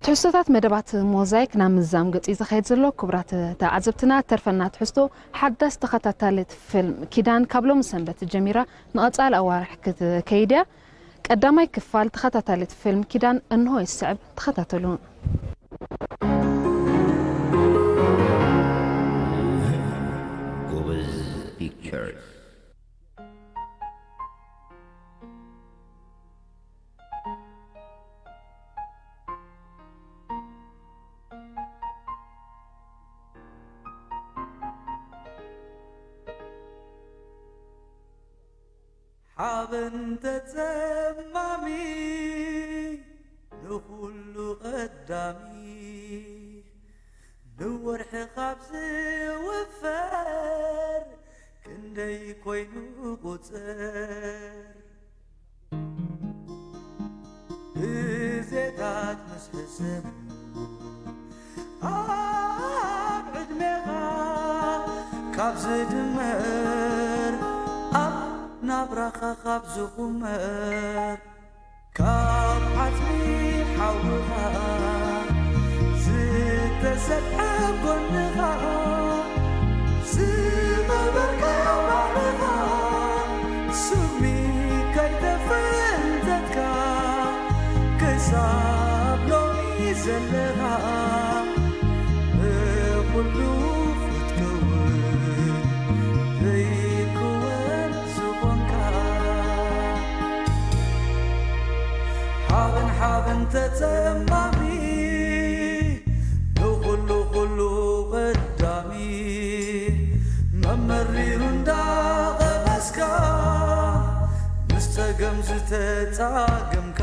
ትሕዝቶታት መደባት ሞዛይክ ናብ ምዛም ገጽ እዩ ዝኸይድ ዘሎ። ክቡራት ተዓዘብትና፣ ተርፈና ትሕዝቶ ሓዳስ ተኸታታሊት ፊልም ኪዳን ካብ ሎሚ ሰንበት ጀሚራ ንቐጻሊ ኣዋርሕ ክትከይድ እያ። ቀዳማይ ክፋል ተኸታታሊት ፊልም ኪዳን እንሆ ይስዕብ፣ ተኸታተሉ። ጎበዝ ፒክቸርስ። ሓበን ተጸማሚ ንኹሉ ቀዳሚ፣ ንወርሒ ካብ ዝውፈር ክንደይ ኮይኑ ቁጽር። ግዜታት ምስ ሕሰም ኣብ ዕድሜኻ ካብ ዝድመር፣ ኣብ ናብራኻ ካብ ዝኹመር፣ ካብ ዓጽሚ ሓውኻ ዝተሰብሐ ጎንኻ ዝቐበርካ ባዕልኻ፣ ስሚ ከይተፈንተትካ ክሳብ ሎሚ ዘለኻ፣ ብኹሉ ክትከውን ዘይከወን ዝኾንካ። ሓበን ሓበን ተጸማሚ ንኹሉ ኩሉ ቀዳሚ፣ መመሪሩ እንዳቐመስካ ምስ ጸገም ዝተጻገምካ።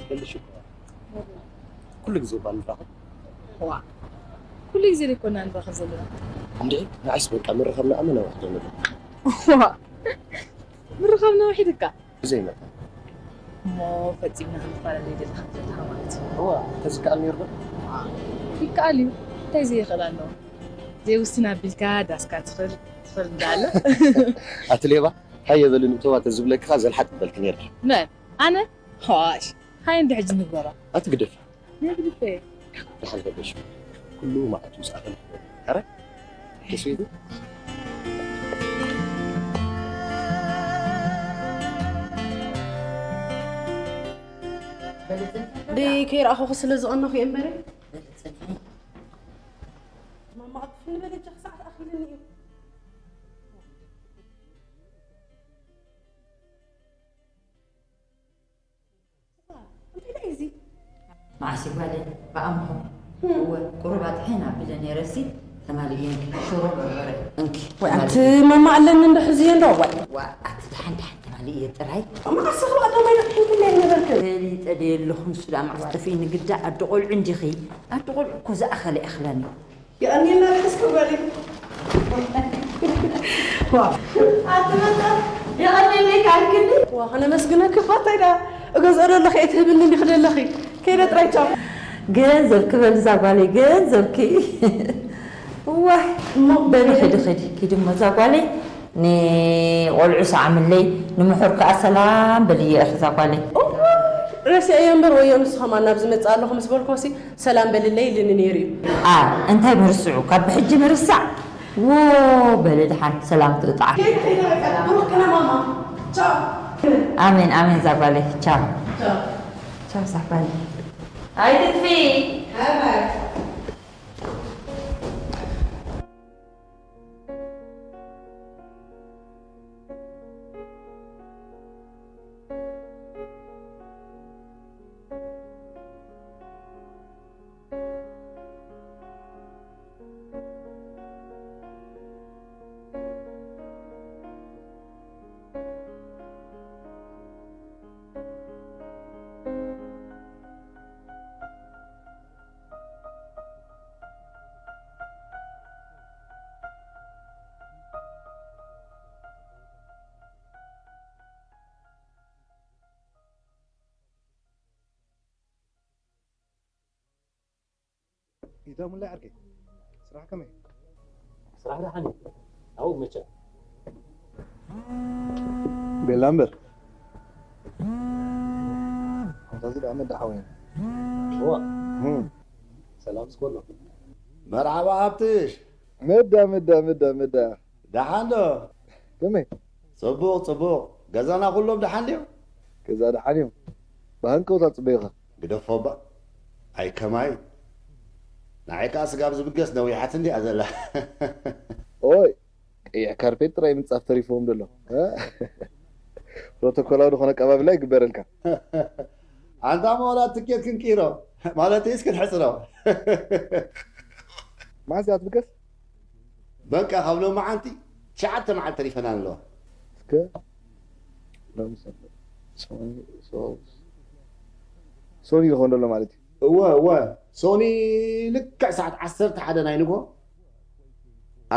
መልሽ እኮ። ኩሉ ግዜ እኳ ንራኸብ። ዋ፣ ኩሉ ግዜ ዘይኮና ንራኸብ ዘለና። እንዴ፣ ንዓይስ በቃ ምርኻብና ኣመና ውሕዶ ንብል። ዋ፣ ምርኻብና ውሒድካ? ብዘይ መጠን። እሞ ፈጺምና ክንፈላለ ይደሊ ከም ዘለኻ ማለት እዩ። እዋ እንተዝከኣል ነይሩ ዶ? ይከኣል እዩ። እንታይ ዘይኽእል ኣለዎ? ዘይውስን ኣቢልካ ዳስካ ትኽእል ትኽእል እንዳለ ኣቲ ሌባ ሃየ በልኒ እተዋ ተዝብለኪ ከኣ ዘልሓጥ በልኪ ነይርኪ። መን ኣነ? ሃሽ ሃይ እንዲ ሕጂ ንግበሮ። ኣቲ ግደፊ። ነግድፈ። ደሓን ገበሽ ኩሉ መዓት ምስ ኣኸል ረ ተስዊቱ ደይ ከይረኣኹኺ ስለ ዝቐነኹ እየ እምበረ። ማማ ቅልጥፍ ንበል እጃ ክሳዕ ተኣኺለኒ እዩ። እንታይ ደኣ እዚ? መዓስ ጓለ ብኣምሆ እወ ቁሩብ ኣጥሕን ኣቢለ ነይረሲ ተማሊእየንኪ ሽሮ በርበረ እንኪ ወይ ኣንቲ ማማ ኣለኒ እንዶ ሕዝዮ እንዶ ዋይ ዋ ኣቲ ደሓን ደሓን ተማሊእየ ጥራይ መዓስ ክባእ ደማይ ደሕንክለይ ነበርክ ፈሊጠ ደየለኹ ንሱ ደኣ መዓስ ጠፊእኒ ግዳ ኣዲ ቆልዑ እንዲኺ ኣዲ ቆልዑ እኮ ዝኣኸለ ይኣኽለኒ የቐንየልና ቤተሰብ ጓለይ ኣትመጣ የቐንየለይ ካልክኒ ዋ ከነመስግነኪ እኳ እንታይ ደኣ እገዝኦ ደለኺ ኣይትህብኒ እንዲኺ ደለኺ ከይደ ጥራይ ቻው ገንዘብ ክበል እዛ ጓለይ ገንዘብኪ እዋይ እሞ በሊ ኺዲ ኺዲ ኪዲ እሞ እዛ ጓለይ ንቆልዑ ሰዓምለይ ንምሑር ከዓ ሰላም በልየ እዛ ጓለይ ረሲዐዮ እምበር ወዮ ንሱ ኸማን ናብ ዝመፅእ ኣለኹ ምስ በልኮሲ ሰላም በልለይ ኢልኒ ነይሩ እዩ። ኣ እንታይ ምርስዑ ካብ ብሕጂ ምርሳዕ ዎ በሊ ደሓን ሰላም ትእጣዓ። ከይደ ከይደ በቃ ብሩክ ቅነ ማማ ቻው። ኣሜን ኣሜን ዛጓለይ ቻው ቻው። ቻው ዛጓለይ ኣይትጥፊ። ኢዳ ሙላይ ዓርከይ፣ ስራሕ ከመይ? ስራሕ ደሓን እዩ። ኣብኡ መቸ? ቤላ እምበር። ኣንታ እዚ ደኣ መዳ ሓወይ። እዋ። ሰላም ስኮሎ። መርሓባ ሃብትሽ። መዳ መዳ መዳ መዳ። ደሓን ዶ? ከመይ? ጽቡቕ ጽቡቕ። ገዛና ኩሎም ደሓን ድዮም? ገዛ ደሓን እዮም። ብሃንቀውታ ጽበዩኻ። ግደፎ እባ። ኣይ ከማይ። ንዓይ ከኣ ስጋብ ዝብገስ ነዊሓትኒ እያ ዘላ። ኦይ፣ ቀይሕ ካርፔት ጥራይ ምንጻፍ ተሪፍዎም ዘሎ። ፕሮቶኮላዊ ዝኾነ ኣቀባብላ ይግበረልካ። ኣንታ እሞ ዋላ ትኬት ክንቅይሮ፣ ማለተይስ ክንሕጽሮ። መዓስ እያ ትብገስ? በቃ ካብ ሎማዓንቲ ትሽዓተ መዓልቲ ተሪፈናን ኣለዋ። እስከ ሎሚ ሰንበት፣ ሶኒ፣ ሶ-፣ ሶኒ ዝኸውን ዘሎ ማለት እዩ። እወ እወ፣ ሶኒ ልክዕ ሰዓት ዓሰርተ ሓደ ናይ ንግሆ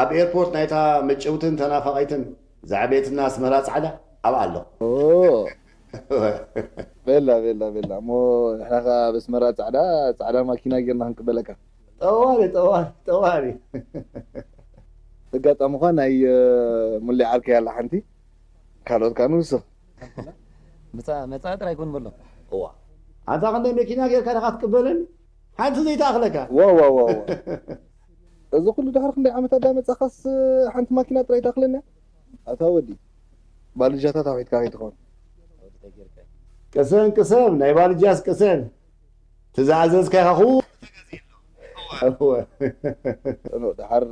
ኣብ ኤርፖርት ናይታ ምጭውትን ተናፋቒትን ዘዕበየትና ኣስመራ ጻዕዳ ኣብኣ ኣለኹ። ኦ፣ ቤላ ቤላ ቤላ እሞ ንሕና ከኣ ኣብ ኣስመራ ጻዕዳ ጻዕዳ ማኪና ጌርና ክንቅበለካ። ጠዋሊ ጠዋሊ ጠዋሊ። በጋጣሚ ኳ ናይ ሙሌ ዓርከይ ኣላ ሓንቲ ካልኦት ከኣ ንውስኽ። መጻ ጥራይ ጎን በሎ። እዋ ኣንታ ክንደይ መኪና ጌርካ ዲኻ ትቅበለኒ ሓንቲ ዘይትኣኽለካ። ዋ ዋ ዋ ዋ። እዚ ኩሉ ድሕሪ ክንደይ ዓመት ኣዳ መጻኻስ ሓንቲ ማኪና ጥራይ ትኣኽለኒ። ኣታ ወዲ ባልጃታት ኣውሒድካ ከይትኸውን። ቅሰን ቅሰን ናይ ባልጃስ ቅሰን ትዝኣዘዝካ ኢኻ ኩሉ ተገዚእሉ። እወ። እኖ፣ ደሓር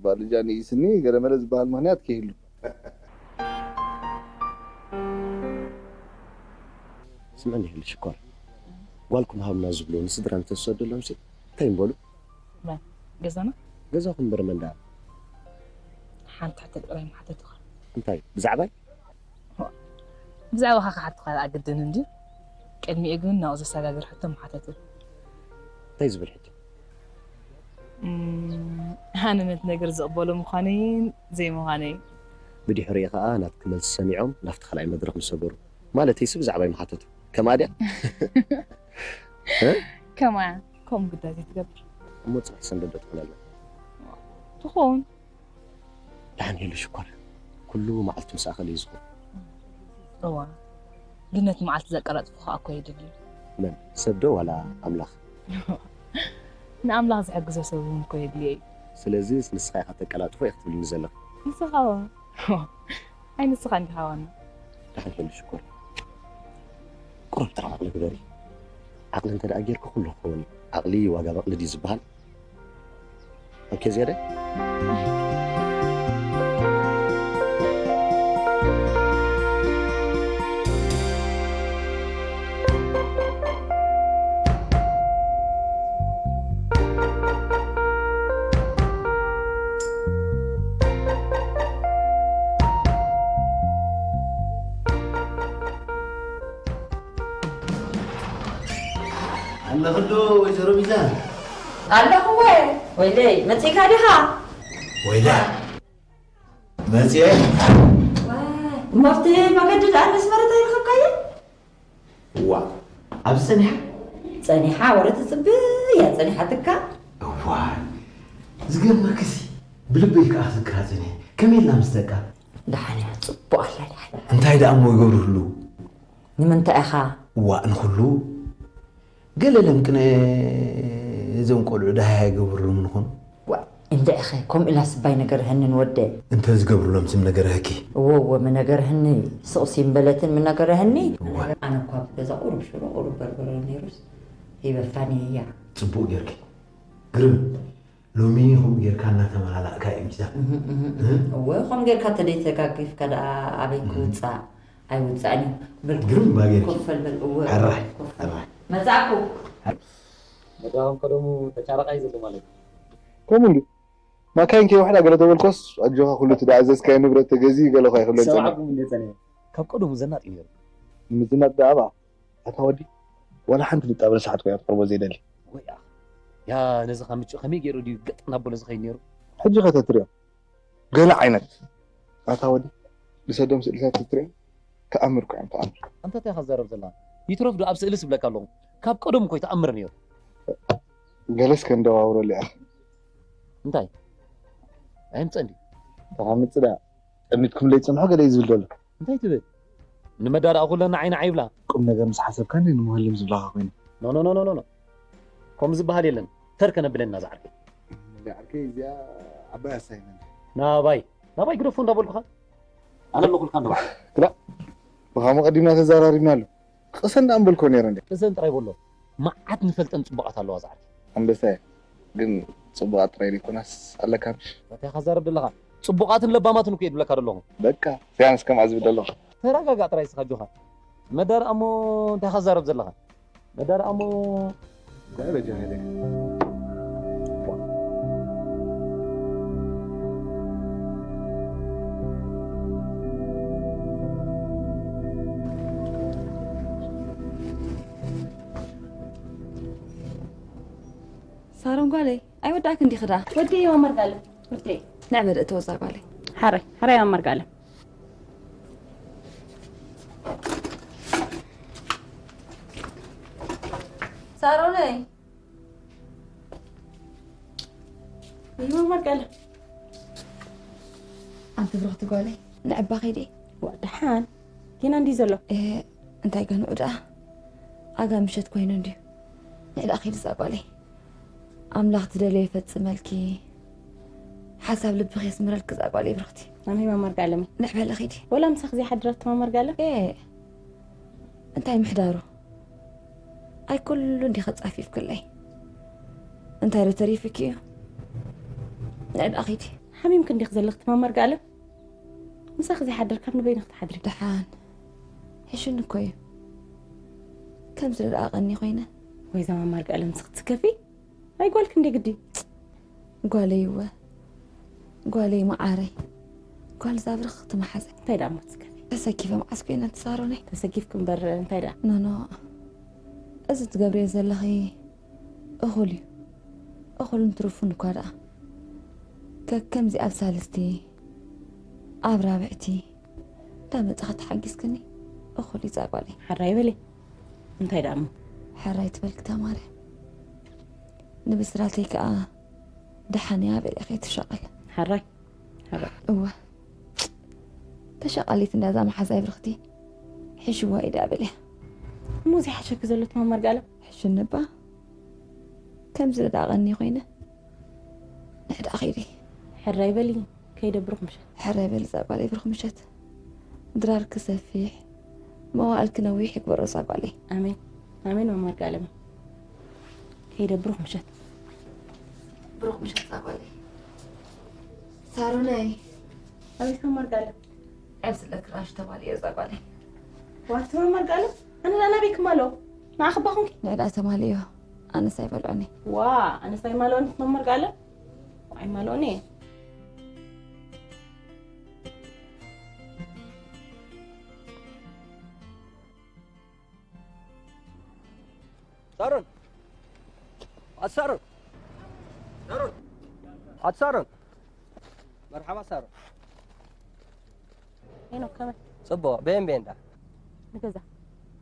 ባልጃ ንኢስኒ ገለመለ ዝበሃል ምኽንያት ከይህሉ። ስምዕኒ ይህሉ ሽኮር፣ ጓልኩም ሃብና ዝብሉ ንስድራ እንተዝሰደሎም ሲ እንታይ ምበሉ? መን? ገዛና? ገዛኹም እምበር መን ደኣ? ሓንቲ ሕቶ ጥራይ ምሓተትኻ። እንታይ? ብዛዕባይ? ብዛዕባኻ ክሓትኻ ደኣ ግድን እንድዩ። ቅድሚኡ ግን ናብኡ ዘሰጋግር ሕቶ ምሓተቱ። እንታይ ዝብል ሕቶ? እም፣ ኣነ ነቲ ነገር ዝቕበሎ ምዃነይን ዘይምዃነይ። ብድሕሪኡ ኸኣ ናትኪ መልሲ ሰሚዖም ናብቲ ካልኣይ መድረኽ ምሰገሩ። ማለተይሲ ብዛዕባይ ምሓተቱ። ከማድያ ከማያ ከምኡ ግዳ ዘይትገብር። እሞ ፅባሕ ሰንበት ዶ ትኾን ኣላ? ትኾን። ደሓን ሄሉ ሽኮር፣ ኩሉ መዓልቲ ምስ ኣኸለ እዩ ዝኾን። እዋ ግን ነቲ መዓልቲ ዘቀላጥፎ ከዓ እኮ የድልዩ። መን ሰብ ዶ ዋላ ኣምላኽ? ንኣምላኽ ዝሕግዞ ሰብ እውን እኮ የድልዮ እዩ። ስለዚ ንስኻ ኢኻ ተቀላጥፎ ኢኻ ትብልኒ ዘለኻ። ንስኻ ዋ ኣይ ንስኻ እንዲኻ ዋና። ደሓን ሄሉ ሽኮር፣ ቁሩብ ጥራሕ ዓቕሊ ግበሪ። ዓቕሊ እንተ ደኣ ጌርኪ ኩሉ ክኸውን እዩ። ዓቕሊ ዋጋ በቕሊ ድዩ ዝበሃል? ኦኬ ዝያደ? ኣለኽዶ ወይዘሮ ሚዛን? ኣለኹ ወ ወይለይ መፂእካ ዲኻ? ወይላ መፅኤ። እሞ ኣብቲ መገዲ ደኣ መስመረት ኣይረኸብካዮ? ዋ ኣብዚ ፀኒሓ ፀኒሓ ወረ ትፅብ እያ ፀኒሓትካ። እዋ ዝገርመክሲ ብልበይ ከዓ ክዝክራ ፀኒሐ። ከመይ ኢልና ምስ ደቃ? ደሓን እያ ፅቡቅ ኣላ ደሓን። እንታይ ደኣ እሞ ይገብሩ ህልው? ንምንታይ ኢኻ? ዋእ ንኹሉ ገለ ለምቅነ እዞም ቆልዑ ደሃይ ኣይገብሩሎም ንኾኑ። ዋእ እንድዕኸ ከምኡ ኢላ ስባይ ነገር ህንን ወደ። እንተ ዝገብሩሎም ስም ነገር ህኪ። እዎ እዎ ምነገር ህኒ ስቕ ሲምበለትን ምነገር ህኒ። ኣነ እኳ ብገዛ ቁሩብ ሽሮ ቁሩብ በርበረ ነይሩስ ሂበፋኒ እያ። ጽቡቕ ጌርኪ። ግርም ሎሚ ከምኡ ጌርካ እናተመላላእካ እዩ ምጅዛ። እህ፣ እህ፣ እህ። እወ፣ ከምኡ ጌርካ ተደይተጋጊፍካ ደኣ ኣበይ ክውጻእ ኣይውጻእን እዩ። በል ግርም ባጌርኪ። ኮፍ በል በል፣ እወ፣ ሕራይ፣ ኮፍ በል። ሕራይ። መጻእኩ። መድረኾም ቀደሙ ተጫረቃይ ዘሎ ማለት እዩ። ከምኡ እንዲ ማካይን ከይውሕዳ ገለ ተበልኮስ ኣጆኻ ኩሉ እቲ ደኣዘዝካዮ ንብረት ተገዚኡ ገለ እኳ ኣይክብለኒ ጸኒሑ። ሰማዕኩም እንደ ጸኒሑ ካብ ቀደሙ ዘናጥ እዩ ነይሩ። ምዝናጥ ደኣ እባ ኣታ ወዲ ዋላ ሓንቲ ልጣብ ረሳሓት ኮይና ክትቀርቦ ዘይደሊ። ወይ ኣኽ ያ ነዚ ካብ ምጭ ከመይ ገይሩ ድዩ ገጥ እናበሎ ዝኸይድ ነይሩ? ሕጂ ከ ተትሪኦ ገለ ዓይነት ኣታ ወዲ ዝሰዶም ስእልታት ተትሪኦ ተኣምር እኮ እዮም ተኣምር። ኣንታ እንታይ ኢኻ ትዛረብ ዘለኻ? ይትረፍ ዶ ኣብ ስእሊ ስብለካ ኣለኹ ካብ ቀደሙ እኮ እዩ ተኣምር ነይሩ። ገለስ ከንደዋውረሉ ኢኻ። እንታይ ኣይምፀን ድዩ? ተኻምፅዳ ጠሚትኩም ለይፅንሖ ገለ እዩ ዝብል ዘሎ። እንታይ ትብል? ንመዳርኣ ኩለና ዓይኒ ዓይብላ። ቁም ነገር ምስ ሓሰብካኒ ንመሃልም ዝብላኻ ኮይነ። ኖኖኖኖኖ ከምኡ ዝበሃል የለን። ተር ከነብለና እዛ ዓርከይ። እዛ ዓርከይ እዚኣ ዓባይ ኣሳይመንት። ናባይ ናባይ ግደፎ እንዳበልኩኻ። ኣነ ኣለኹልካ እንዶ ባዕለይ። ክላ ብኻሞ ቀዲምና ተዘራሪብናሉ። ቅሰን ደኣ ምበልኮ ነይረ እንዴ። ቅሰን ጥራይ በሎ። መዓት ንፈልጠን ጽቡቓት ኣለዋ እዛ ዓርከይ። ኣንበሳየ ግን ጽቡቓት ጥራይ ዘይኮናስ ኣለካ ምሽ? እንታይ ኢኻ ትዛረብ ዘለኻ? ጽቡቓትን ለባማትን እኮ እየ ዝብለካ ዘለኹ። በቃ ስያንስ ከምኣ ዝብል ዘለኹ። ተረጋጋእ ጥራይ እስኻ ኣጆኻ። መዳርኣ እሞ እንታይ ኢኻ ትዛረብ ዘለኻ? መዳርኣ እሞ እንታይ በጃ ኢለ። ሳሮን ጓለይ ኣይወዳእክን ዲኺ ደኣ? ወዲ መመርጋለ ወዲ ንዕበ ደእ ተወዛ ጓለይ። ሓራይ ሓራይ መመርጋለ ሳሮነይ ይመመርጋለ ኣንቲ ብርኽቲ ጓለይ ንዕባ ኸይዲ ዋ ደሓን ጌና እንዲ ዘሎ እንታይ ገንዑ ደኣ ኣጋ ምሸት ኮይኑ እንድዩ ንዕዳ ኺድ እዛ ጓለይ ኣምላኽ ትደልዮ ይፈጽመልኪ ሓሳብ ልብኺ የስምረልኪ እዛ ጓለይ ብርኽቲ ኣሜን ማማር ጋለሚ ንዕበለ ኺዲ ወላ ምሳኺ ዘይሓድር ኣቲ ማማር ጋለ እንታይ ምሕዳሩ ኣይ ኩሉ እንዲኸ ጻፊፍክለይ እንታይ ዶ ተሪፍኪ እዩ ንዕዳ ኺዲ ሓሚምኪ እንዲኺ ዘለኽቲ ማማር ጋለ ምሳኺ ዘይሓድር ካብ ንበይንኺ ትሓድሪ ደሓን ሕሽኒ እኮ እዩ ከምዚ ንደኣ ቀኒ ኮይነ ወይ ዘማማር ቀለም ስኽትስከፊ ኣይ ጓልኪ እንደ ግዲ ጓለይ እወ ጓለይ መዓረይ ጓል ዛብርኽ ትመሓዘ እንታይ ደኣ እሞ ትስከፊ ተሰኪፈ መዓስ ኮይነ ትሳሮነይ ተሰኪፍኪ እምበር እንታይ ደኣ ኖኖ እዚ ትገብርዮ ዘለኺ እኹል እዩ እኹልን ትሩፉን እኳ ደኣ ከከምዚ ኣብ ሳልስቲ ኣብ ራብዕቲ እንዳ መጻኻ ተሓጊዝክኒ እኹል እዩ ዛጓለይ ሓራይ በሊ እንታይ ደኣ እሞ? ሕራይ ትበልኪ ተማሪ። ንብስራተይ ከኣ ደሓን እያ በል ኢኺ ትሻቐል። ሕራይ ሕራይ። እወ፣ ተሻቓሊት እንዳዛ መሓዛይ ብርኽቲ፣ ሕሽዋ ኢዳ በል እያ። እሞ ዘይሓሸኪ ዘሎ ትማም መርጋለም? ሕሽኒ እባ። ከምዚ ደኣ ቀኒ ኮይነ ንሕዳ ኸይዲ። ሕራይ በሊ። ከይደ ብሩኽ ምሸት። ሕራይ በሊ እዛ ጓለይ ብሩኽ ምሸት። ድራር ክሰፊሕ መዋእልኪ ነዊሕ ይግበሮ እዛ ጓለይ። ኣሜን ኣሜን ማም መርጋለም። ከይደ ብሩኽ ምሸት። ብሩኽ ምሸት እዛ ጓለይ። ሳሮነይ። ኣቤት ማም መርጋለም። ዕብስለ ክራሽ ተማልዮ እዛ ጓለይ። ዋት ማም መርጋለም። ኣነ ዳና ቤክማ ኣሎ ንዓኽባ ኹንኪ። ንዕዳ ተማልዮ ኣነስ ኣይበልዖኒ። ዋ ኣነስ ኣይማልኦኒ ማም መርጋለም። ኣይማልኦኒ እየ። ሳሮን ኣቲ ሳሮን ሳሮን ኣቲ ሳሮን መርሓባ ሳሮን። ሄኖክ ከመይ? ጽቡቕ በየን በየን ዳ ንገዛ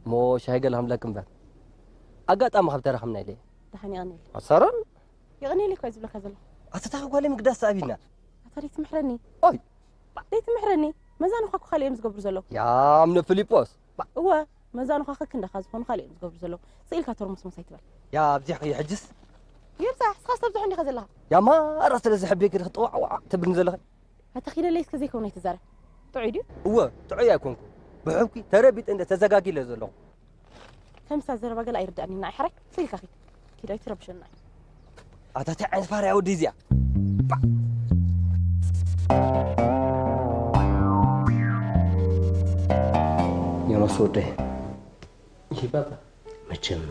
እሞ ሻሂ ገለ ከምለክ እምበር ኣጋጣሚ ካብ ተራኸምና ኢለ ደሓን ይቐኒል ኣቲ ሳሮን ይቕኒል እኮ እዩ ዝብለካ ዘሎ ኣቲ ታኺ ጓለይ ምግዳስ ኣቢልና ኣታ ደይትምሕረኒ ኦይ ደይትምሕረኒ መዛንኻ እኮ ካልእ እዮም ዝገብሩ ዘለዉ ያም ንፍሊጶስ እወ መዛንኻ ክክ እንደኻ ዝኾኑ ካልእ እዮም ዝገብሩ ዘለዉ ስኢልካ ተርሙስ መሳይ ትበል ያ ኣብዚሕ ከየ ሕጅስ ይብዛሕ ስኻስ ተብዝሖ እንዲኻ ዘለኻ ያ ማራ ስለ ዝሕብየኪ ዲኺ ጠዋዕዋዕ ትብልኒ ዘለኺ ኣታ ኪደለይ እስከ ዘይከውን ኣይትዛረብ ጥዑይ ድዩ እወ ጥዑይ ኣይኮንኩ ብሕብኪ ተረቢጥ እንደ ተዘጋጊለ ዘለኹ ከምሳ ዘረባ ገለ ኣይርዳእኒ ንዓይ ሕራይ ስኢልካ ኺድ ኪድ ኣይትረብሸና ኣታ እንታይ ዓይነት ፋርያ ወዲ እዚኣ ዮናስ ወደይ ይህ ባባ መቸም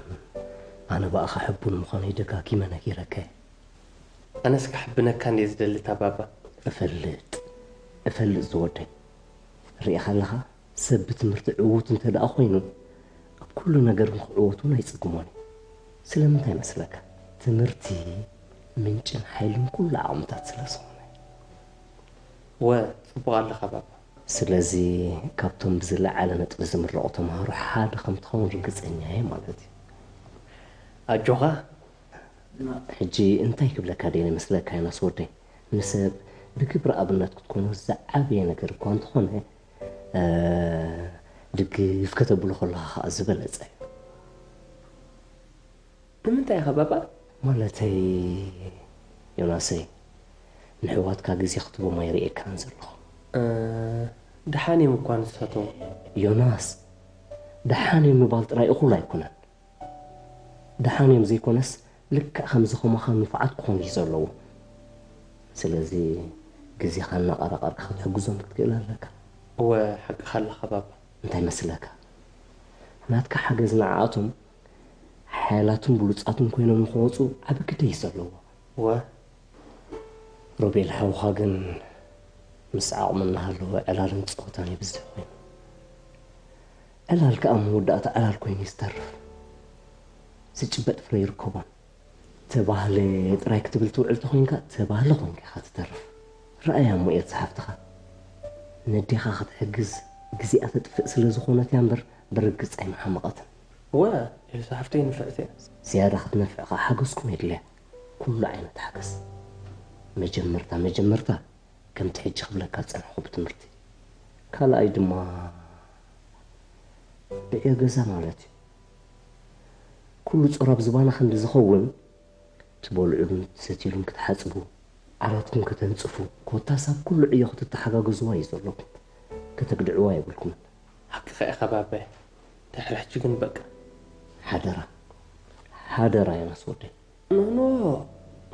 ኣነ ብኣኻ ሕቡን ምዃነይ ደጋጊመ ነጊረከ ኣነስ ክሕብነካ እንድየ ዝደሊ እታ ባባ እፈልጥ እፈልጥ ዝወደይ ርኢኻ ኣለኻ ሰብ ብትምህርቲ ዕዉት እንተ ደኣ ኮይኑ ኣብ ኩሉ ነገር ንኽዕወት እውን ኣይጽግሞን እዩ ስለምንታይ መስለካ ትምህርቲ ምንጭን ሓይልን ኩሉ ዓቕምታት ስለ ዝኾነ ወ ጽቡቕ ኣለኻ ባባ ስለዚ ካብቶም ብዝለዓለ ነጥቢ ዝምረቑ ተምሃሮ ሓደ ከም ትኸውን ርግጸኛ እየ ማለት እዩ። ኣጆኻ ሕጂ እንታይ ክብለካ ደልየ መስለካ ዮናስ ወደይ ንሰብ ብግብሪ ኣብነት ክትኮኖ ዝዓበየ ነገር እኳ እንተኾነ ድግፍ ከተብሎ ከለኻ ከዓ ዝበለጸ እዩ። ንምንታይ ኢኻ ባባ? ማለተይ ዮናሰይ ንሕዋትካ ግዜ ክትቦም ኣይርእየካን ዘለኹ። ደሓን እዮም እኳ ንሳቶም። ዮናስ ደሓን እዮም ምባል ጥራይ እኹል ኣይኮነን። ደሓን እዮም ዘይኮነስ ልክዕ ከምዚ ከማኻ ንፉዓት ክኾኑ እዩ ዘለዎም። ስለዚ ግዜኻ እናቐራቐርካ ክትሕግዞም ክትክእል ኣለካ። እወ ሓቅኻ ኣለኻ ባባ። እንታይ መስለካ? ናትካ ሓገዝ ንዓኣቶም ሓያላትን ብሉጻትን ኮይኖም ንኽወጹ ዓቢ ግደ እዩ ዘለዎ። እወ። ሮቤል ሓውኻ ግን ምስ ዓቕሙ እናሃለወ ዕላልን ጸወታን ይብዝሕ ኮይኑ። ዕላል ከኣ መወዳእታ ዕላል ኮይኑ እዩ ዝተርፍ። ዝጭበጥ ፍረ ይርከቦን። ተባህለ ጥራይ ክትብል ትውዕል ተኾይንካ ተባህለ ኾይንካ ኢኻ ትተርፍ። ረኣያ እሞ ኤልሳ ሓፍትኻ ነዴኻ ክትሕግዝ ግዜኣ ተጥፍእ ስለ ዝኾነት እያ እምበር ብርግጽ ኣይምሓመቐትን። እወ ኤልሳ ሓፍተይ ንፍዕቲ እያ። ዝያዳ ክትነፍዕ ኸኣ ሓገዝኩም የድልያ። ኩሉ ዓይነት ሓገዝ። መጀመርታ መጀመርታ ከምቲ ሕጂ ክብለካ ዝጸናሕኹ ብትምህርቲ። ካልኣይ ድማ ብዕዮ ገዛ ማለት እዩ። ኩሉ ጾር ኣብ ዝባና ክንዲ ዝኸውን ትበልዑሉን ትሰትዩሉን ክትሓጽቡ፣ ዓራትኩም ከተንጽፉ፣ ኮታስ ኣብ ኩሉ ዕዮ ክትተሓጋገዝዋ እዩ ዘለኩም። ከተግድዕዋ የብልኩምን። ሓቅኻ ኢኻ ባባየ። ድሕሪ ሕጂ ግን በቃ። ሓደራ ሓደራ ዮናስ ወደይ። ኖኖ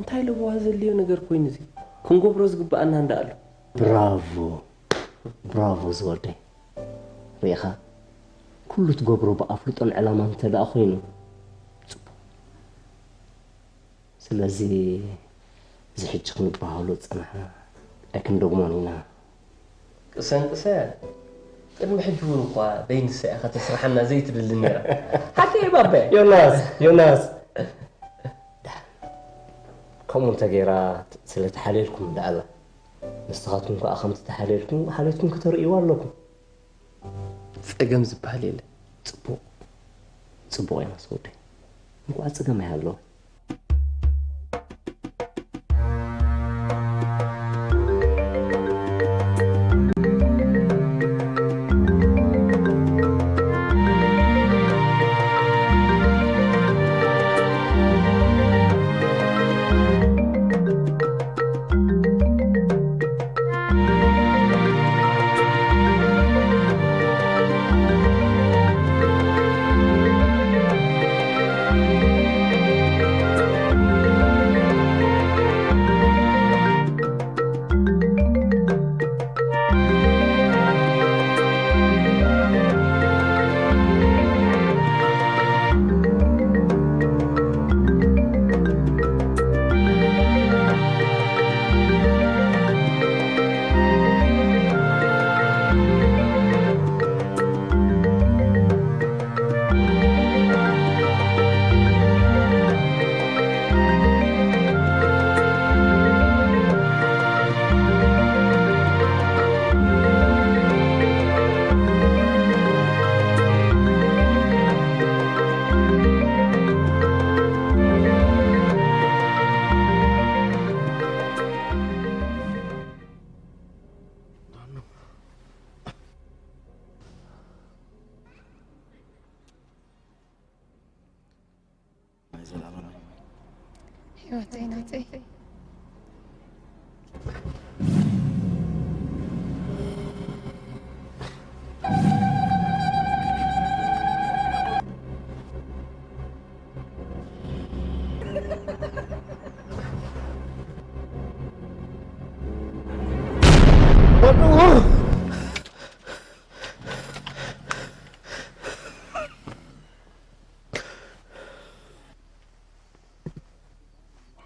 እንታይ ለበዋ ዘድልዮ ነገር ኮይኑ እዚ ክንገብሮ ዝግበኣና እንዳ ኣሎ። ብራቮ ብራቮ ዝወደይ ርኢኻ ኩሉ ትገብሮ ብኣፍልጦን ዕላማን እንተ ደኣ ኮይኑ ጽቡቕ ስለዚ እዚ ሕጂ ክንበሃሎ ዝጸናሕና ኣይክንደግሞን ኢና ቅሰን ቅሰን ቅድሚ ሕጂ እውን እኳ በይንሳ ኢኻ ተስርሓና ዘይትደሊ ነይራ ሓቂ እዩ ባበ ዮናስ ዮናስ ከምኡ እንተገይራ ስለ ተሓልየልኩም እንዳ ኣላ ንስኻትኩም ከኣ ከምቲ ተሓልየልኩም ሓልየትኩም ከተርእይዋ ኣለኩም ጸገም ዝበሃል የለ ጽቡቕ ጽቡቕ ኢና ሰውደይ። እንቋዕ ጽገም ኣይሃለወ። ናይ ዘላለማይ። ህይወተይ ናተይ።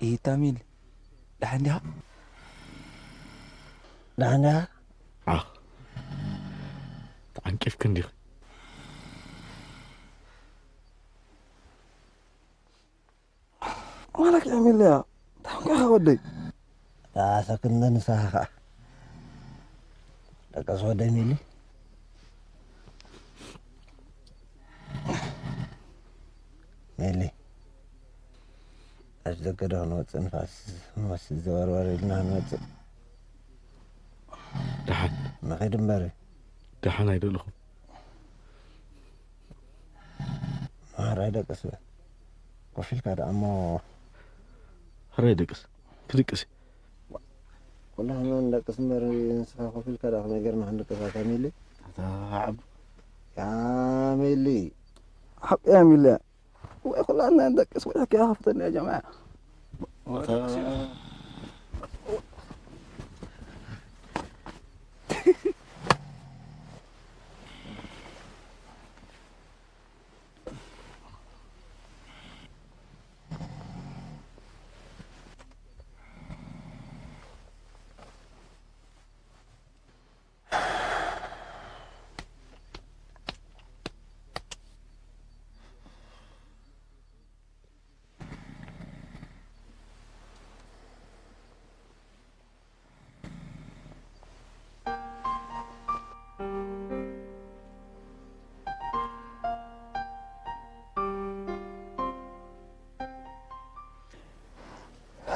ኢታሚል፣ ደሓን ዲኻ? ደሓን ዲኻ? ዓኽ፣ ተዓንቂፍክን ዲኺ? ማለክ ያሚልያ፣ ታንካ ወደይ። ኣሰክንደ ንስኻ ኸዓ። ደቀስ ወደይ ሚሊ። ሚሊ። ኣሽ ደገ ዶ ክንወፅእ ንፋስ መስ ዘወርወር ኢልና ክንወፅእ። ደሓን። ንኸይድ እምበር። ደሓን ኣይደለኹም። ማራ ደቀስ በል። ኮፍ ኢልካ ደኣ እሞ። ሕራይ ደቅስ። ክድቅስ። ኩላህና ንደቅስ እምበር ንስኻ ኮፍ ኢልካ ደኣ ከመይ ጌርና ክንድቅስ ኣታ ሚሊ? ኣታ ዓብ። ያ ሚሊ። ሓቂ ያ ሚሊ። ወይ ኩላህና ንደቅስ ወይ ሕኪ ኣኸፍተኒ ያ ጀማዓ። ኣታ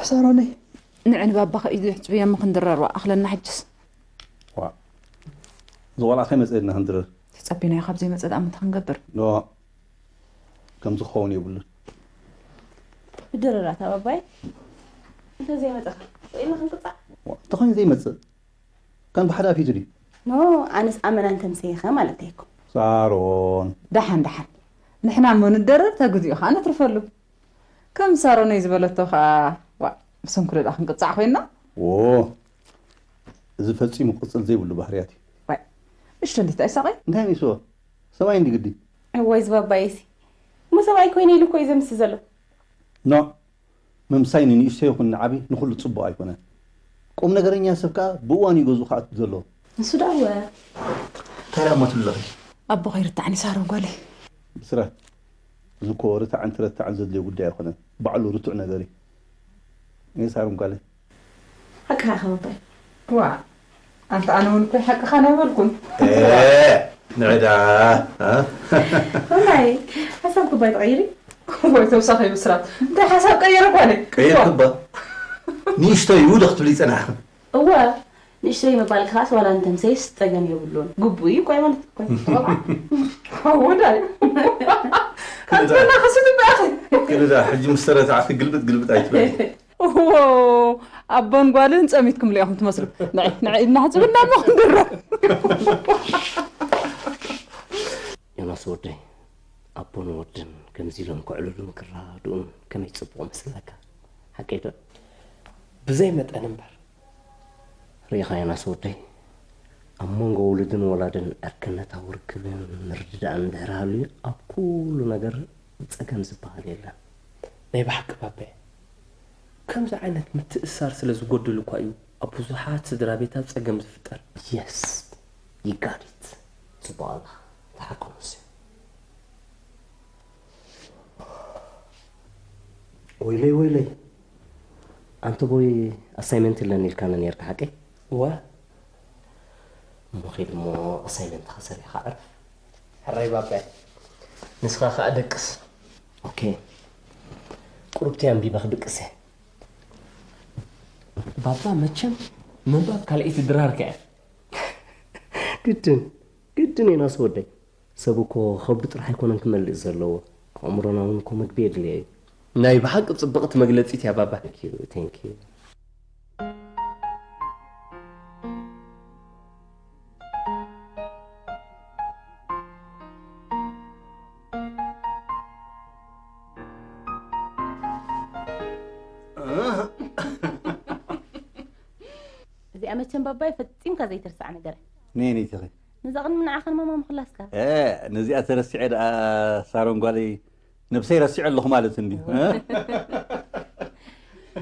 ሳሮነይ፣ ንዕን ባባኸ ኢዱ የሕጽብዮ እሞ ክንድረር ዋእ፣ ኣኽለና ሕጅስ። ዋእ፣ እዚ ቆልዓ ከይመጸ ኢልና ክንድረር። ተጸቢናዮ ካብ ዘይመጸ ደኣ ምንታይ ክንገብር? ኖ፣ ከምዚ ክኸውን የብሉን። ብድረር ኣታ ባባይ፣ እንተ ዘይመጸ ኸ? ኢልና ክንቅጻዕ? ዋእ፣ እንተኾይኑ ዘይመጽእ። ከም ብሓደ ኣፊቱ ድዩ? ኖ፣ ኣነስ ኣመና እንተምሰየኸ ማለተይ እኮ። ሳሮን። ደሓን፣ ደሓን። ንሕና እሞ ንደረር፣ ተግዚኡ ኸኣ ነትርፈሉ። ከም ሳሮነይ ዝበለቶ ኸኣ፣ ዋእ፣ ብሰንኩ ደኣ ክንቅጻዕ ኮይንና? ዎ፣ እዚ ፈጺሙ ክቕጽል ዘይብሉ ባህርያት እዩ። ዋይ፣ እሺ፣ እንዴት ኣይሳቐይ? እንታይ ንሱ? ሰብኣይ እንዲ ግዲ። እዋይ፣ ዝባባየሲ። እሞ ሰብኣይ ኮይነ ኢሉ እኮ እዩ ዘምሲ ዘሎ። ኖ፣ ምምሳይ ንንእሽቶ ይኹን ንዓቢ ንኹሉ ጽቡቕ ኣይኮነን። ቁም ነገረኛ ሰብ ከኣ ብእዋኑ እዩ ገዝኡ ክኣቱ ዘለዎ። ንሱ ደኣ እወ። እንታይ ደኣ እሞ ትብሊ ዘለኺ? ኣቦ ከይርታዕኒ ሳሮን ጓለይ። ብስራት፣ እዚ እኮ ርታዕን ትረታዕን ዘድልዮ ጉዳይ ኣይኮነን። ባዕሉ ርቱዕ ነገር እዩ። እኔ ሳሮን ጓለይ። ሓቅኻ ኢኻ ባባይ። ዋእ፣ ኣንታ ኣነ እውን እኮ ሓቅኻ ኣይበልኩን። ኤ፣ ንዕዳ። እ? ወላይ ሓሳብ ኩባይ ትቐይሪ? ወይ ተውሳኺ ብስራት እንታይ ሓሳብ ቀየረ ጓለይ? ቀይርክባ። ንእሽቶ እዩ ዶ ክትብሊ ይጸናሕኽን? እወ ንእሽተይ ምባል ከዓስ ዋላ እንተምሰይስ ጸገም የብሉን። ግቡእ እዩ እኮ ኣይኮነን እኮ። ቆልዓ። ሓወዳይ ኣንተና ክስድበ ኣኺ ክልዳ ሕጂ ምስ ተረታዕኪ ግልብጥ ግልብጥ ኣይትበሊ። እዎ ኣቦን ጓልን ጸሚትኩም ሊኢኹም ትመስሉ። ንዒ ንዒ ኢልና ሕጽብና እሞ ክንድሮ። ዮናስ ወደይ ኣቦን ወድን ከምዚ ኢሎም ከዕልሉን ክረዳድኡን ከመይ ጽቡቕ መስለካ ሓቀይ ዶ? ብዘይ መጠን እምበር። ርኢኻ ዮናስ ወደይ ኣብ መንጎ ውሉድን ወላድን ዕርክነታዊ ርክብን ምርድዳእን እንድሕር ሃልዩ ኣብ ኩሉ ነገር ጸገም ዝበሃል የለን። ናይ ብሓቂ ባባየ ከምዚ ዓይነት ምትእስሳር ስለ ዝጎድል እኳ እዩ ኣብ ብዙሓት ስድራ ቤታት ጸገም ዝፍጠር። Yes you got it ጽቡቕ ኣለኻ ተሓከሙ እስኪ። ወይለይ ወይለይ ኣንተ ቦይ ኣሳይመንት ኣለኒ ኢልካኒ ነይርካ ሓቀይ? እወ። እሞ ኺድ እሞ ኣሳይመንትኻ ሰሪሕኻ ዕረፍ። ሕራይ ባባይ። ንስኻ ኸኣ ደቅስ። ኦኬ። ቁሩብቲ ኣንቢበ ክድቅስ እየ። ባባ መቸም ምንባብ ካልኣይቲ ድራርካ እያ። ግድን ግድን ዮናስ ወደይ። ሰብ እኮ ኸብዱ ጥራሕ ኣይኮነን ክመልእ ዘለዎ፣ ኣእምሮና እውን እኮ መግቢ የድልዮ እዩ። ናይ ብሓቂ ጽብቕቲ መግለጺት እያ ባባ። Thank you, thank you። እዚኣ መቸም ባባይ ፈጺምካ ዘይትርሳዕ ነገር እያ። ነየነይቲ ኢኺ? ነዛ ቅድሚ ንዓኻ ንማማ ምኽላስካ። እ፣ ነዚኣ ተረሲዐ ደኣ ሳሮን ጓለይ ነብሰይ ረሲዐ ኣለኹ ማለት እንድዩ። እ?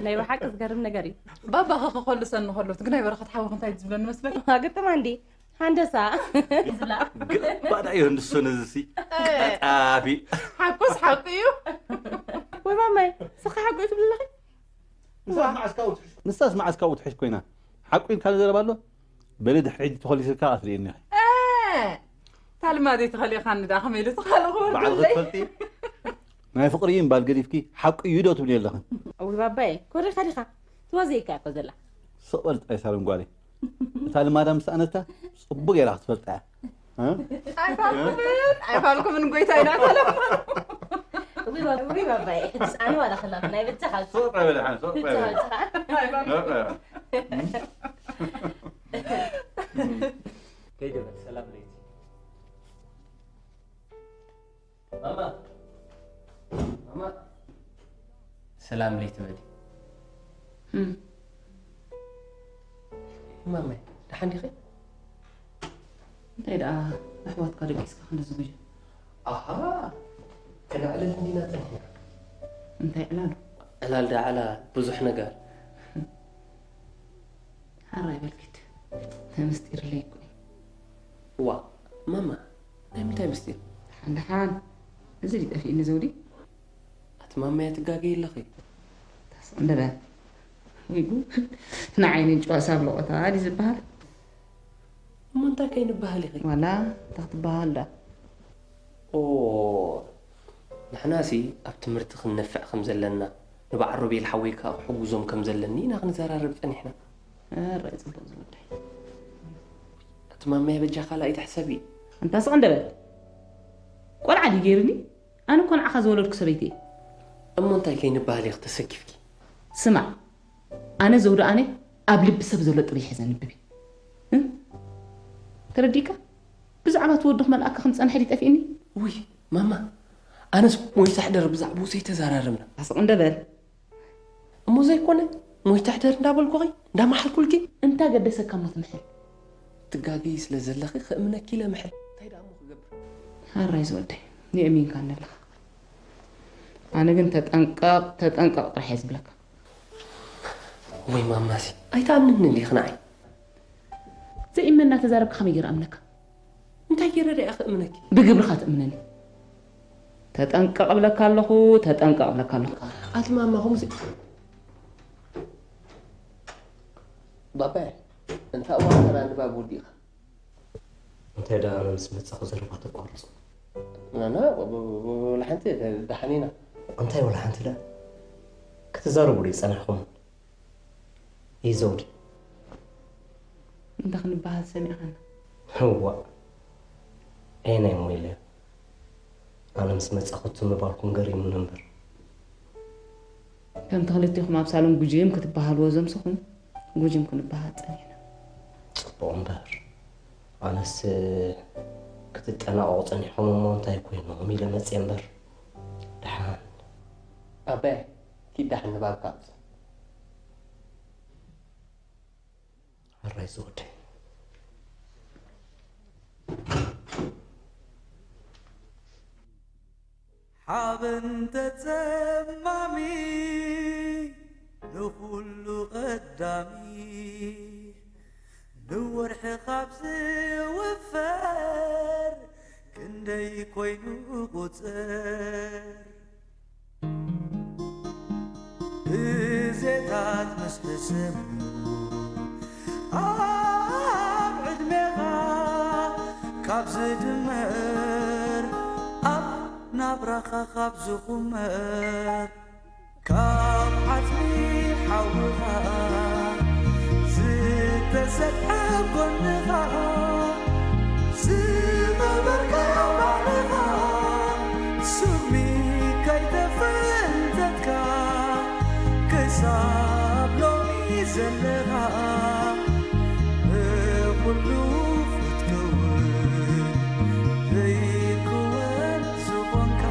ናይ ብሓቂ ዝገርም ነገር እዩ። ባባኻ ክኾልሰኒ ከሎ እቲ ግናይ በረኸት ሓወኽ እንታይ ዝብለኒ መስለካ? ግጥም ኣንዲ ሃንደሳ። ግልባዕ ደኣ ይህንድሶ ነዚ ሲ ቀጣፊ። ሓቁስ ሓቁ እዩ። ወይ ማማይ ስኻ ሓቁ እዩ ትብሊ ኣለኺ? ንሳስ መዓስ ካብኡ ትሕሽ ኮይና? ሓቁ ኢልካ ዝዘረባ ኣሎ? በሊ ድሕሪ ሕጂ ተኾሊስካ ኣትርእየኒ ኢኺ። ታልማዲ ተኸሊኻኒ ዳ ከመይ ኢሉ ተኻልኹ ባዕልኺ ወርደለይ። ትፈልጢ? ናይ ፍቕሪ እምባል ገዲፍኪ ሓቁ እዩ ዶ ትብሊ ኣለኽን? እውይ ባባየ ኮሪኻ ዲኻ? ትወዘይካ እኮ ዘላ። ስቕ በል ጥራይ ሳሎን ጓለይ። እታ ልማዳ ምስ ኣነታ ጽቡቕ ጌራ ክትፈልጣ እያ። ኣይፋልኩምን ኣይፋልኩምን ጎይታ ኢና ተለማ እዊ ባባይ ኣነ ዋላ ክላ ናይ ብቻኻ ሱቅ በል ሓን ሱቅ በል ብቻኻ ሱቅ በል ከይደ በል ሰላም ለይቲ ማማ ማማ ሰላም ለይቲ በል ማመ ደሓን ዲኺ? እንታይ ደኣ ኣሕዋትካ ደቂስካ ክንዲ ዝጉየ? ኣሃ ክነዕልል እንዲና ጸኒሕና። እንታይ ዕላሉ? ዕላል ደኣ ዕላል ብዙሕ ነገር። ሓራይ በልኪት ተምስጢርለይ እኮ እዩ። ዋ ማማ ናይ ምንታይ ምስጢር? ደሓን ደሓን እዚ ድዩ ጠፊእኒ ዘውዲ? ኣቲ ማመይ ትጋገይ ኣለኺ። ታስቕ እንደ በል። ወይ ጉድ። ንዓይ ንንጭዋ ሳብ ለቖታ ድዩ ዝበሃል? እሞ እንታይ ከይንበሃል ኢኺ? ዋላ እንታይ ክትበሃል ዳ? ኦ ንሕናሲ ኣብ ትምህርቲ ክንነፍዕ ከም ዘለና ንበዓል ሮቤል ሓወይ ከኣ ክሕግዞም ከም ዘለኒ ኢና ክንዘራረብ ጸኒሕና። ኣረ ጽቡቕ ዝወደይ። ኣቲ ማመይ በጃኻ ኣይትሕሰቢ። ኣንታ ስቕ እንደ በል። ቆልዓ ድዩ ገይሩኒ? ኣነ እኮ ንዓኻ ዝወለድኩ ሰበይቲ እየ። እሞ እንታይ ከይንበሃል ኢኺ ተሰኪፍኪ? ስማዕ ኣነ ዘውዲ ኣነ ኣብ ልቢ ሰብ ዘሎ ጥበይ ሒዘ ኣንብብ እየ። እ? ተረዲእካ? ብዛዕባ እቲ ወዲ ክመልኣካ ከም ዝጸንሐ ድዩ ጠፊእኒ? ውይ ማማ ኣነስ ሞይታ ሕደር ብዛዕባኡ ዘይተዘራረብና። ኣስቕ እንደ በል። እሞ ዘይኮነ ሞይታ ሕደር እንዳበልኩኺ እንዳመሓልኩልኪ። እንታይ ገደሰካ እሞ ትምሕል? ትጋገዪ ስለ ዘለኺ ክእምነኪ ኢለ ምሕል። እንታይ ደኣ እሞ ክገብር? ሕራይ ዝወደይ የእሚንካኒ ኣለኻ። ኣነ ግን ተጠንቀቕ ተጠንቀቕ ጥራሕ እየ ዝብለካ። ወይ ማማሲ ኣይትኣምንንን ዲኺ ንዓይ? ዘይእመን እናተዛረብካ ከመይ ገይረ እምነካ? እንታይ ገይረ ደኣ ክእምነኪ? ብግብርኻ ትእምነኒ። ተጠንቀቕ እብለካ ኣለኹ ተጠንቀቕ እብለካ ኣለኹ። ኣቲ ማማ ከምዚ ባባየ እንታ እዋን ተራ ንባብ ወዲእኻ። እንታይ ደኣ ኣነ ምስ መጻኹ ዘረባ ተቋርጹ? ናና ወላ ሓንቲ ደሓን ኢና። እንታይ ወላ ሓንቲ ደኣ ክትዛረቡ ድዩ ጸኒሕኩም? ይዘውዲ እንታይ ክንበሃል ሰሚዕኻና? እዋ ዔናይ ሞይለ ኣነ ምስ መጻኹ ትምባልኩም ገሪሙኒ እምበር። ከምቲ ክልቲኹም ኣብ ሳሎን ጉጅም ክትበሃልዎ ዘምስኹም ጉጅም ክንበሃል ጸኒሕና። ጽቡቕ እምበር ኣነስ ክትጠናቐቑ ጸኒሕኩም እሞ እንታይ ኮይኖም ኢለ መጽየ እምበር ደሓን። ኣባየ ኪድ ደሓን ንባብካ ኣብጽእ። ሕራይ ዝወደይ። ሓበን ተጸማሚ ንኹሉ ቀዳሚ ንወርሒ ካብ ዝውፈር ክንደይ ኮይኑ ቁጽር ብዜታት ምስ ሕስም ኣብ ዕድሜኻ ካብ ዝድመር ኣብ ናብራኻ ካብ ዝኹመር ካብ ዓጽሚ ሓውኻ ዝተሰጥሐ ጎንኻ ዝቐበርካዮ ባዕልኻ ስሚ ከይተፈንተትካ ክሳብ ሎሚ ዘለኻ ብኹሉ ክትከውን ዘይክወን ዝኾንካ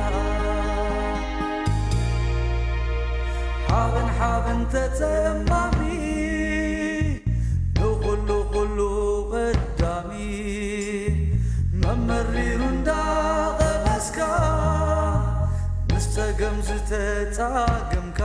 ሓበን ሓበን ተጸማሚ ንኹሉ ኩሉ ቀዳሚ መመሪሩ እንዳቐመስካ ምስ ጸገም ዝተጻገምካ